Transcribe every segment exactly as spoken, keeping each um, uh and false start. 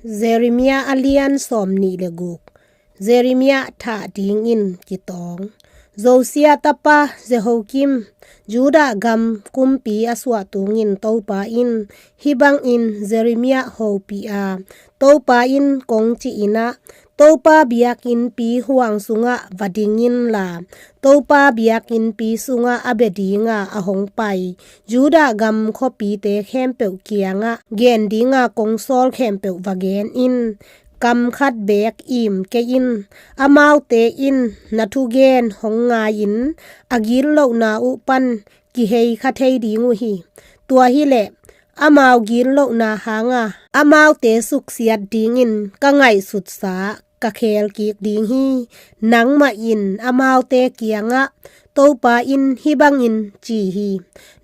Jeremiah a lian sawmnih le guk. Jeremiah thah dingin kitawng. Josiah tapa Jehoiakim, Judah gam kumpi a suah tungin Topa in hih bangin Jeremiah hopih a, Topa in kong cih in ah, Topa biakinnpi huang sungah va ding inla, Topa biakinnpi sungah a bia dinga a hong pai Judah gam khuapite khempeuh kiangah gen dinga kong sawl khempeuh va gen in. Kam khat beek im kei in. Amaute in na thugen hong ngai-in a gitlohna uh pan kihei kha thei ding uh hi. Tua hileh amau gitlohna hanga amaute suksiat dingin ka ngaihsutsa ka khel kik ding hi. Nangmah in amaute kiangah, Topa in hih bangin ci hi: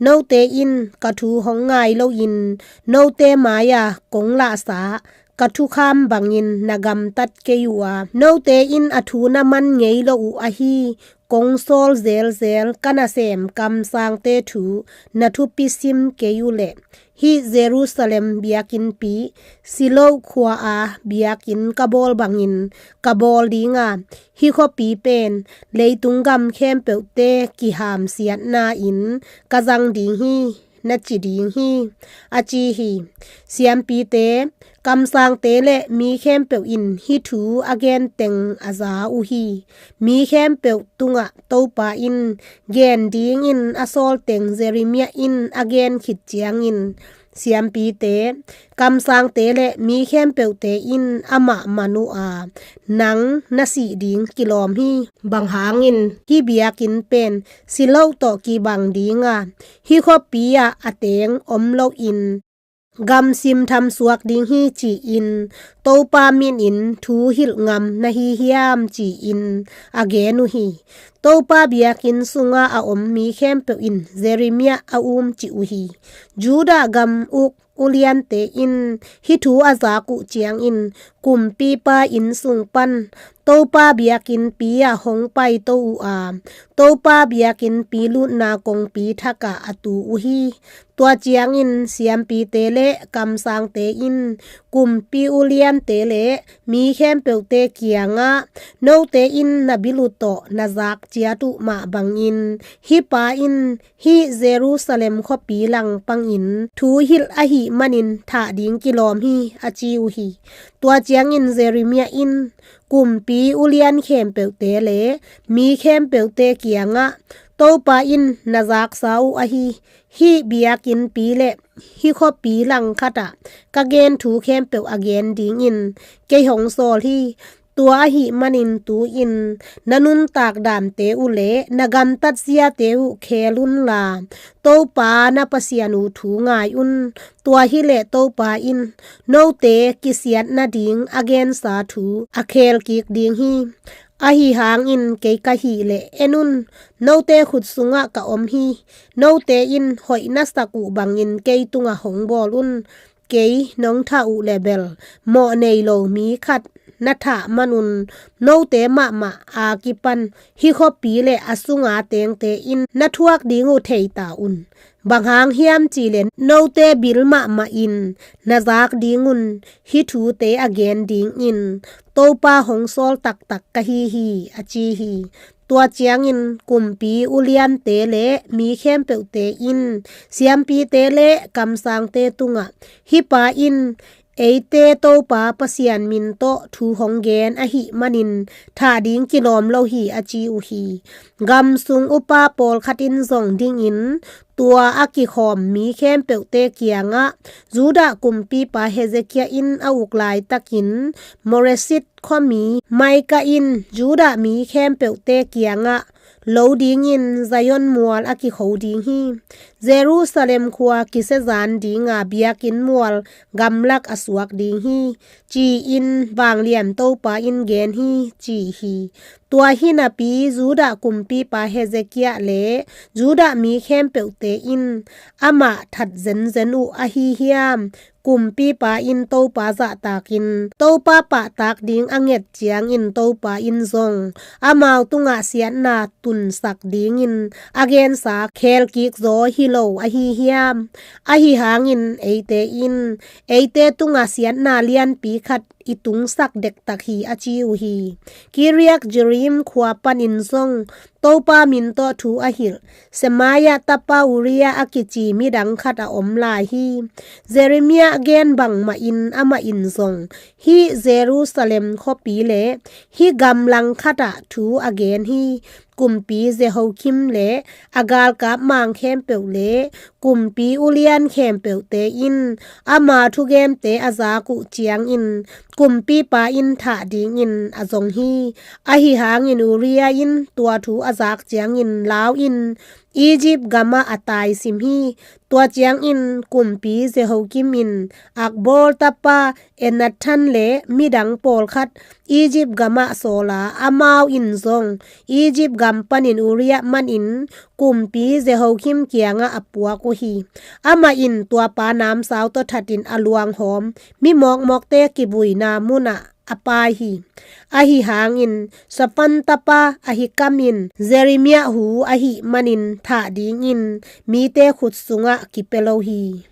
Note in ka thu hong ngai loin note mai-a kong lahsa ka thukham bangin na gamtat kei uh a, note in a thu na man ngei lo uh ahi kong sawl zelzel ka nasem kamsangte thu na thupi sim kei uhleh, hih Jerusalem biakinnpi, Shiloh khua-a biakinn ka bawl bangin ka bawl dinga, hih khuapi pen leitung gam khempeuhte kihamsiatna-in ka zang ding hi, na ci ding hi, a ci hi. Siampite, kamsangte le mi khempeuh in hih thu a gen teng a za uh hi. Mi khempeuh tungah Topa in gen dingin a sawl teng Jeremiah in a gen khit ciangin, siampite, kamsangte le mi khempeuhte in amah man uh a, nang na sih ding kilawm hi. Bang hangin hih biakinn pen Shiloh tawh kibang dinga, hih khuapi-ah a teng om loin gamsim tham suak ding hi, ci-in Topa minin thu hilh ngam na hi hiam, ci-in a gen uh hi. Topa biakinn sunga a om mi khempeuh in Jeremiah a umcih uh hi. Judah gam uk uliante in hih thu a zak uh ciangin kumpipa inn sung pan Topa biakinnpi-ah hong paito uh a, Topa biakinnpi lutna kongpi thakah a tu uh hi. Tua ciangin siampite le kamsangte in kumpi uliante le mi khempeuhte kiangah, note in na bil uh tawh na zak ciat uh mah bangin hih pa in hih Jerusalem khuapi langpangin thu hilh ahih manin thah ding kilawm hi, a ci uh hi. Tua ciangin Jeremiah in kumpi ulian khempeuhte le mi khempeuhte kiangah, Topa in na zaksa uh ahi hih biakinnpi le hih khuapi langkhatah ka gen thu khempeuh a gen dingin kei hong sawl hi. Tua ahih manin tu-in na nuntak damte uh le na gamtat ziate uh khel unla, Topa na Pasian uh thu ngai un. Tua hileh Topa in note kisiat nading a gensa thu a khel kik ding hi. Ahi hangin kei ka hih leh en un, note khut sungah ka om hi. Note in hoih na sak uh bangin kei tungah hong bawl un. Kei nong thah uh leh bel mawh nei lo mi khat na thah manun, note mahmah a kipan hih khuapi le a sunga tengte in na thuak ding uh thei ta un. Bang hang hiam cihleh note bil mahmah in na zak ding un. Hih thute a gen dingin Topa hong sawl taktak ka hi hi, a ci hi. Tua ciangin kumpi uliante le mi khempeuhte in siampite le kamsangte tungah, hih pa in eite Topa Pasian min tawh thu hong gen ahih manin thah ding kilawm lo hi, a ci uh hi. Gam sung upa pawlkhat in zong dingin tua a kikhawm mi khempeuhte kiangah, Judah kumpipa Hezekiah in a uk laitakin Moreset khuami Micah in Judah mi khempeuhte kiangah, lo dingin Zion mual a kikho ding hi. Jerusalem khua kisiazan dinga biakinn mual gamlak a suak ding hi, ci-in vanglian Topa in gen hi, ci hi. Tua hi napi Judah kumpipa Hezekiah le Judah mi khempeuhte in amah that zenzen uh ahi hiam? Kumpipa in Topa zahtakin Topa pahtak ding a nget ciangin Topa in zong amau tungah siatna tunsak dingin a gensa khelkik zaw hi lo ahi hiam? Ahi hangin eite in eite tungah siatna lianpi khat i tungsak dektak hi, a ci uh hi. Kiriat Jearim khua panin zong Topa min tawh thu a hilh Semaiah tapa Uriah a kici midang khat a om lai hi. Jeremiah gen bangmahin amah in zong hih Jerusalem khuapi le hih gamlang khatah thu a gen hi. Kumpi Jehoiakim le a galkap mang khempeuh le kumpi ulian khempeuhte in ama thugemte a zak uh ciangin kumpipa in thah dingin a zong hi. Ahi hangin Uriah in tua thu a zak ciangin lau-in Egypt gamah a taisim hi. Tua ciangin kumpi Jehoiakim in Akbor tapa Ethan le midang pawlkhat Egypt gamah sawla, amau in zong Egypt gam panin Uriah manin kumpi Jehoiakim kiangah a puak uh hi. Amah in tuapa namsau tawh thatin a luanghawm mi mawkmawkte kibuina munah a pai hi. Ahi hangin Shaphan tapa Ahikam in Jeremiah hu ahih manin thah dingin mite khut sungah kipia lo hi.